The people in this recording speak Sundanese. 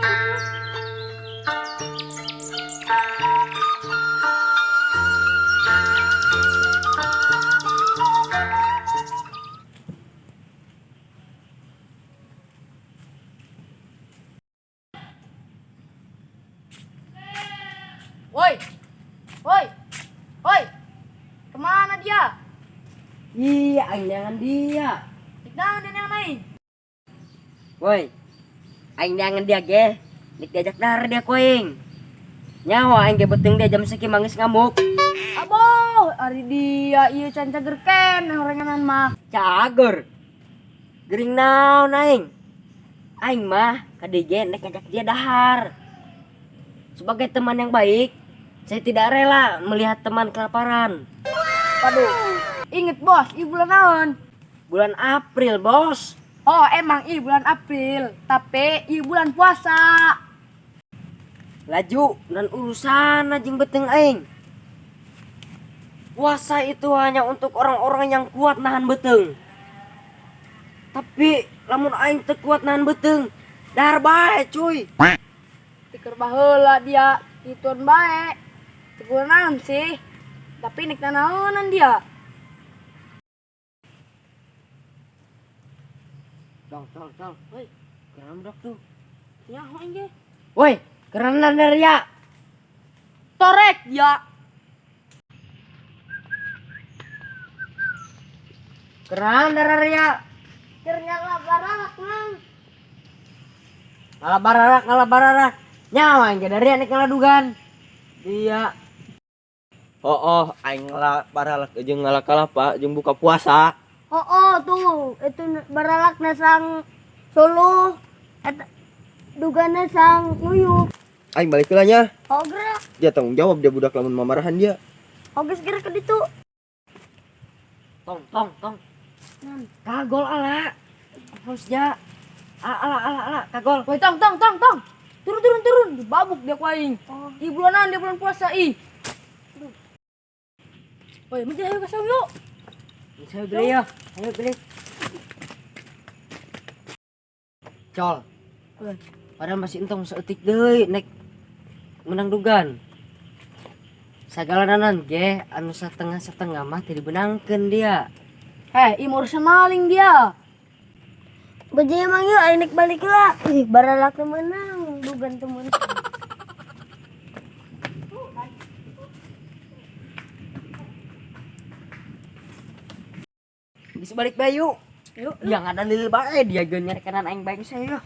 Woi, woi, woi, kemana dia? Iya, aing neangan dia. Naon dia yang lain? Woi, aing neangan dia ge. Nik diajak dahar dia ku aing. Nyawa aing ge beuteung dia jam sakieu mangis ngamuk. Aboh, ari dia ieu can cager keneh horenganan mah. Cager. Gering naon aing? Aing mah ka dieu ge nek ngajak dia dahar. Sebagai teman yang baik, saya tidak rela melihat teman kelaparan. Waduh, inget bos, ieu bulan naon? Bulan April, bos. Oh, emang ieu bulan April, tapi ieu bulan puasa. Laju dan urusan jeung beuteung aing. Puasa itu hanya untuk orang-orang yang kuat nahan beuteung. Tapi lamun aing teu kuat nahan beuteung, dahar bae cuy. Tikeur baheula dia, ituan bae. Teu naon sih? Tapi nek naonan dia. Tong, tong, tong. Woi, keren budak tuh. Nyaho aing ge. Woi, keren dari ya. Torek dia. Keren dari ya. Keur ngalabarak mang. Ngalabarak, ngalabarak. Nyawa aing ge dari nek ngaladugan. Dia. Oh, aing ngala baralak jeung ngala kalapa jeung buka puasa. Oh, tuh itu baralak sang solo eta dugana sang nguyuk. Aing balik heula nya. Oh, gerak. Dia tanggung jawab dia budak lamun mamarahan dia. Oh, geus gerak ke ditu. Tong, tong, tong. Kagol ala. Terus ya. Ala, ala, ala, kagol. Woi, tong, tong, tong, tong. Turun, turun, turun. Dibabuk dia ku aing. Oh. Ih, bulanan dia bulan puasa ih. Woi, menjadi ayo kasih yuk. Saya beli ya. Ayo beli. Col. Padahal masih entong saeutik deui nek menang dugan. Sagala nanan ge anu setengah-setengah mah teu dibenangkeun dia. Eh, ih mau urusan maling dia. Bejaya mang yuk aing nek balik lah. Ih, baralak teu meunang, dugan teu meunang. Bisa balik bae yuk. Yuk. Yang ada lil bae dia ge nyerekanan aing bae saya.